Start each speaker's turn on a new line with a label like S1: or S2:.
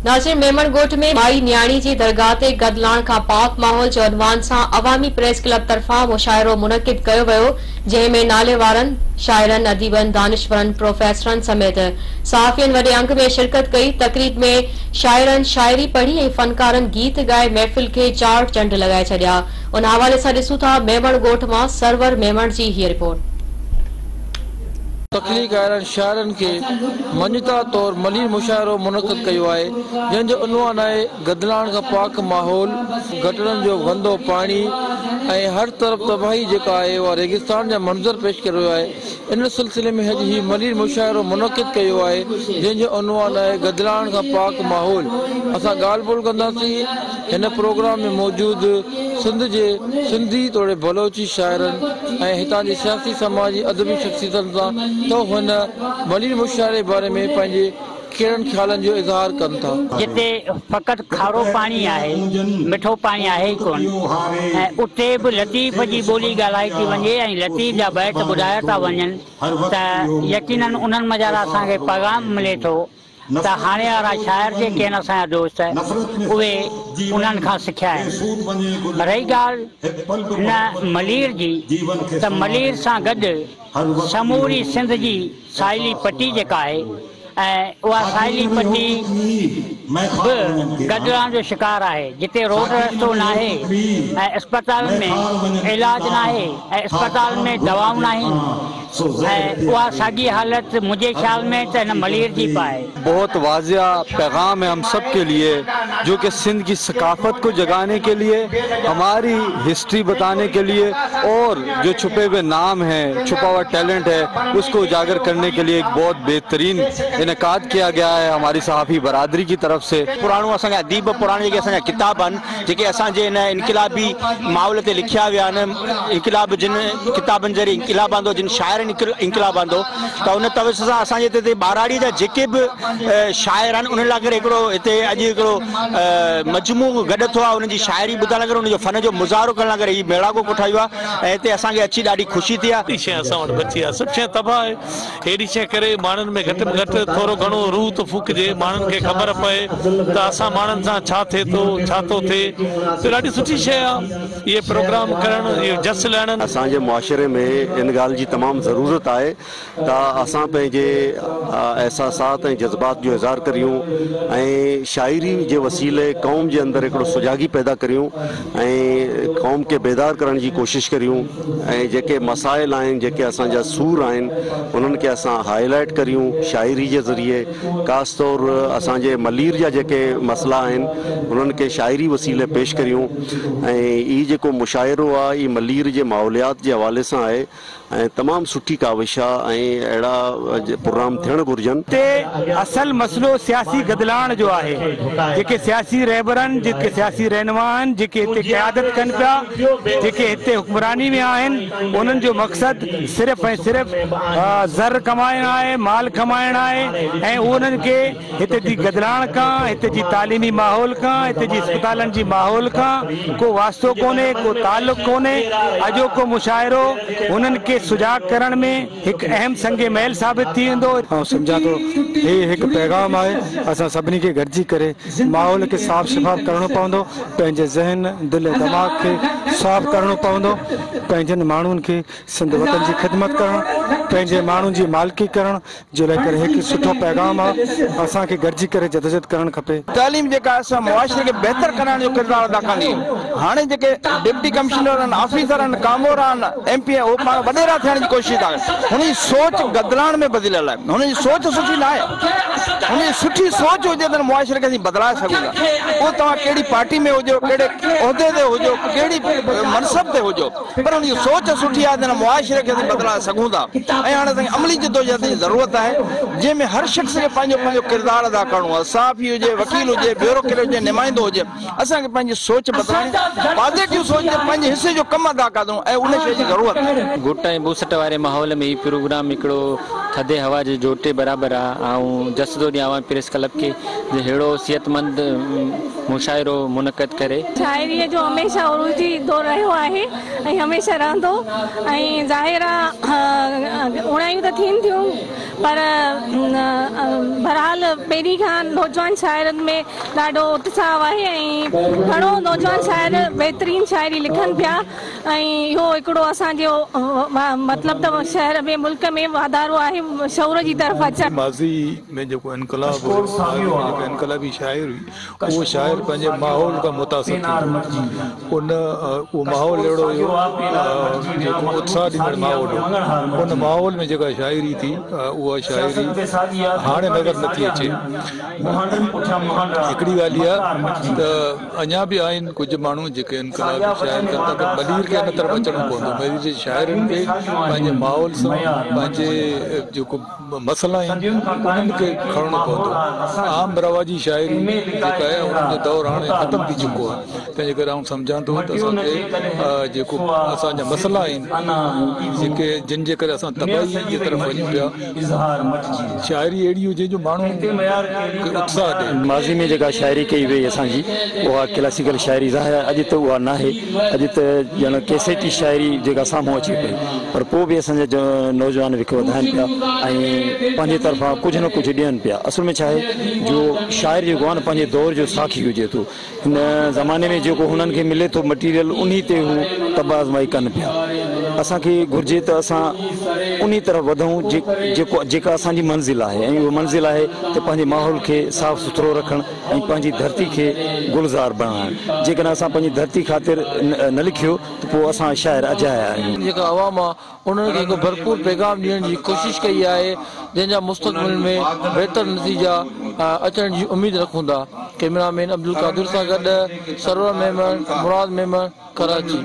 S1: ناظرين ميمڻ ڳوٺ ۾ مائي نياڻي جي درگاهه تي گدلاڻ کان پاڪ ماحول جي عنوان سان عوامي پريس ڪلب طرفان مشاعرو منعقد ڪيو ويو جنهن ۾ ناليوارن شاعرن اديبن دانشورن پروفيسرن سميت صحافين وڏي انگ ۾ شرڪت ڪئي تقريب ۾ شاعرن شاعري پڙهي ۽ فنڪارن گيت ڳائي محفل کي چار چنڊ لڳائي ڇڏيا ان حوالي سان ڏسون ٿا ميمڻ ڳوٺ مان سرور ميمڻ جي هيء رپورٽ.
S2: تخليقڪارن شاعرن کي مڃتا طور ملير مشاعرو منعقد ڪيو آهي، جنهن جو عنوان آهي گدلاڻ کان پاڪ ماحول، گٽرن جو گندو پاڻي ۽ هر طرف تباهي جيڪا آهي اها ريگستان جا منظر پيش ڪري رهيو آهي، ان سلسلي ۾ اڄ هي ملير مشاعرو منعقد ڪيو آهي، جنهن جو عنوان آهي گدلاڻ کان پاڪ ماحول. اسان ڳالهه ٻولهه ڪنداسين هن پروگرام ۾ موجود سنڌ جي سنڌي توڙي بلوچي شاعرن ۽ هتان جي سياسي سماجي ادبي شخصيتن سان ته هن ملير مشاعري باري ۾ پنهنجي ڪهڙن خيالن جو اظهار ڪن ٿا.
S3: جتي فقط کارو پاڻي آهي، مٺو پاڻي آهي ئي ڪونه ۽ اتي به لطيف جي ٻولي ڳالهائي ٿي وڃي ۽ لطيف جا بيت ٻڌايا ٿا وڃن ته يقينن انهن منجهان اسان کي پيغام ملي ٿو ته هاڻي وارا شاعر جيڪي آهن اسان جا دوست اهي انهن کان سکيا آهن. رهي ڳالهه هن ملير جي ته ملير سان گڏ سموري سنڌ جي ساحلي پٽي جيڪا آهي ۽ اها ساحلي پٽي به گدلاڻ جو شڪار آهي جتي روڊ رستو ناهي ۽ اسپتالن ۾ علاج ناهي ۽ اسپتالن ۾ دوائون ناهن. ۽ اها ساڳي حالت منهنجي خيال ۾ ته هن ملير جي به آهي.
S2: بهت واضح پيغام هي هم سب ڪي ليي جو ڪي سنڌ ڪي ثقافت ڪو جگاني ڪي ليي هماري هسٽري بتاني ڪي ليي اور جو ڇپي هوئي نام هي ڇپا هوا ٽيلنٽ هي اس ڪو اجاگر ڪرني ڪي ليي ايڪ بهت بهترين انعقاد ڪيا گيا هي هماري صحافي برادري ڪي طرف سي.
S4: پراڻو اسان جا اديب پراڻا جيڪي اسان جا ڪتاب آهن جيڪي اسان جي هن انقلابي ماحول تي لکيا ويا آهن، انقلاب جن ڪتابن ذريعي انقلاب آندو، جن شاعرن انقلاب آندو ته ان توسط سان اسان جي هتي ٻهراڙيء جا جيڪي به شاعر آهن انهن لاء ڪري هڪڙو هتي اڄ هڪڙو مجموعو گڏ ٿيو آهي انهن جي شاعري ٻڌڻ لاء ڪري انهن جو فن جو مظاهرو ڪرڻ لاء ڪري هي ميڙاڪو ڪوٺايو آهي ۽ هتي اسان کي اچي ڏاڍي خوشي ٿي آهي.
S5: اهڙي شيء اسان وٽ بچي آهي سڀ شيء تباهه آهي. اهڙي شيء ڪري ماڻهن ۾ گهٽ ۾ گهٽ ٿورو گهڻو روح ته ڦوڪجي، ماڻهن کي خبر پئي ته اسان ماڻهن سان ڇا ٿئي ٿو، ڇا ٿو ٿئي ته ڏاڍي سٺي شيء آ اهي پروگرام ڪرڻ، اهو جس لهڻن.
S6: اسان جي معاشري ۾ ان ڳالهه جي تمام ضرورت آهي ته اسان پنهنجي احساسات ۽ جذبات جو اظهار ڪريون ۽ شاعري جي وسيلي قوم جي اندر هڪڙو سجاڳي پيدا ڪريون ۽ قوم کي بيدار ڪرڻ جي ڪوشش ڪريون ۽ جيڪي مسائل آهن جيڪي اسان جا سور آهن انهن کي اسان هائي لائيٽ ڪريون شاعري جي ذريعي خاص طور اسان جي ملير جا جيڪي مسئلا آهن انهن کي شاعري وسيلي پيش ڪريون ۽ هي جيڪو مشاعرو آهي هي ملير جي ماحوليات جي حوالي سان آهي ۽ تمام سٺي ڪاوش آ ۽ اهڙا پروگرام ٿيڻ گهرجن.
S7: هتي اصل مسئلو سياسي گدلاڻ جو آهي. جيڪي سياسي رهبرن، جيڪي سياسي رهنما آهن، جيڪي هتي قيادت ڪن پيا، جيڪي هتي حڪمراني ۾ آهن، انهن جو مقصد صرف ۽ صرف زر ڪمائڻ آهي، مال ڪمائڻ آهي ۽ انهن کي هتي جي گدلاڻ کان، هتي جي تعليمي ماحول کان، هتي جي اسپتالن جي ماحول کان ڪو واسطو ڪونهي، ڪو تعلق ڪونهي. اڄوڪو مشاعرو هنن کي سجاڳ ڪرڻ ۾ هڪ اهم سنگ ميل ثابت ٿي ويندو.
S8: آئون سمجهان ٿو هي هڪ پيغام آهي، اسان سڀني کي گڏجي ڪري ماحول کي صاف شفاف ڪرڻو پوندو، پنهنجي ذهن، دل ۽ دماغ کي صاف ڪرڻو پوندو، پنهنجن ماڻهن کي سنڌ وطن جي خدمت ڪرڻ، پنهنجي ماڻهن جي مالڪي ڪرڻ، جي لاء ڪري هڪ سٺو پيغام آ اسان کي گڏجي ڪري جدوجھد ڪرڻ کپي.
S4: تعليم جيڪا آهي سا معاشري کي بهتر ڪرائڻ جو ڪردار ادا ڪندي. هاڻي جيڪي ڊپٽي ڪمشنر آهن، آفيسر آهن، ڪامورا آهن، ايم پي اي اهي پاڻ وڏيرا ٿيڻ جي ڪوشش ٿا ڪن. هن جي سوچ گدلاڻ ۾ بدليل آهي. هن جي سوچ سٺي ناهي. هن جي سٺي سوچ هجي ته معاشري کي اسين بدلائي سگهون ٿا. اهو توهان ڪهڙي پارٽي ۾ هجو، ڪهڙي عهدي تي هجو، ڪهڙي منصب تي هجو. پر ان جي سوچ سٺي آهي ته هن معاشري کي اسين بدلائي سگهون ٿا ۽ هاڻي اسان کي عملي جدوجهد جي ضرورت آهي جنهن ۾ هر شخص کي پنهنجو پنهنجو ڪردار ادا ڪرڻو آهي صحافي هجي وڪيل هجي بيوروڪريٽ هجي نمائندو هجي اسان کي پنهنجي سوچ بدلائڻي پازيٽو سوچ تي پنهنجي حصي جو ڪم ادا ڪرڻو ۽ ان شيء جي ضرورت آهي.
S9: گهٽ ۽ ٻوسٽ واري ماحول ۾ هي پروگرام هڪڙو ٿڌي هوا جي جهوٽي برابر آ. آئون جس ٿو ڏيان عوامي پريس ڪلب کي جي ههڙو صحتمند مشاعرو منعقد ڪري.
S10: شاعريء جو هميشه عروج ئي دور رهيو آهي ۽ هميشه رهندو ۽ ظاهر آ اوڻايون ته ٿين ٿيون پر بھرحال پهرين کان نوجوان شاعرن ۾ ڏاڍو اتساهه آهي ۽ گهڻو نوجوان شاعر بهترين شاعري لکن پيا ۽ اهو هڪڙو اسان جو مطلب ته شهر ۾ ملڪ ۾ واڌارو آهي شعور جي طرف اچڻ.
S11: ماضي ۾ جيڪو انقلاب هيو، ماضي ۾ جيڪا انقلابي شاعر هئي، اهو شاعر پنهنجي ماحول کان متاثر ٿيندو هو. ان اهو ماحول اهڙو هيو جيڪو اتساهه ڏيندڙ ماحول هو. ان ماحول ۾ جيڪا شاعري ٿي، اها شاعري هاڻي نظر نٿي اچي. هڪڙي ڳالهه اها ته اڃا به آهن ڪجهه ماڻهو جيڪي انقلابي شاعري ڪن ٿا پر ملير کي ان طرف اچڻو پوندو. ملير جي شاعرن کي پنهنجي ماحول سان پنهنجي جيڪو مسئلا آهن انهن کي کڻڻو پوندو. عام رواجي شاعري جيڪا آهي انهن جو دور هاڻي ختم ٿي چڪو آهي. تنهن جي ڪري آئون سمجهان ٿو ته اسان کي جيڪو اسان جا مسئلا آهن جيڪي جن جي ڪري اسان تباهي جي طرف وڃون پيا شاعري اهڙي هجي جو ماڻهو کي اتساهه ڏئي.
S12: ماضي ۾ جيڪا شاعري ڪئي وئي اسان جي اها ڪلاسيڪل شاعري ظاهر آهي اڄ ته اها ناهي اڄ ته ڄڻ ڪيسيٽي شاعري جيڪا سامهون اچي پئي پر پوء به اسان جا نوجوان وک وڌائن پيا ۽ پنهنجي طرفان ڪجهه نه ڪجهه ڏين پيا اصل ۾ ڇا آهي جو شاعر جيڪو آهي نه پنهنجي دور جو ساکي هجي ٿو هن زماني ۾ جيڪو هنن کي ملي ٿو مٽيريل انهي تي هو طبع آزمائي ڪن پيا. اسان کي گهرجي ته اسان انهي طرف وڌون جيڪو جيڪا اسان جي منزل آهي ۽ اها منزل آهي ته پنهنجي ماحول کي صاف سٿرو رکڻ ۽ پنهنجي ڌرتي کي گلزار بڻائڻ. جيڪڏهن اسان پنهنجي ڌرتي خاطر نه لکيو ته پوء اسان شاعر اجايا آهيون.
S2: جيڪا عوام آ انهن کي هڪ ڀرپور پيغام ڏيڻ جي ڪوشش ڪئي آهي جنهن جا مستقبل ۾ بهتر نتيجا اچڻ جي اميد رکون ٿا. ڪئميرا مين عبدالقادر سان گڏ سرور ميمڻ، مراد ميمڻ، ڪراچي.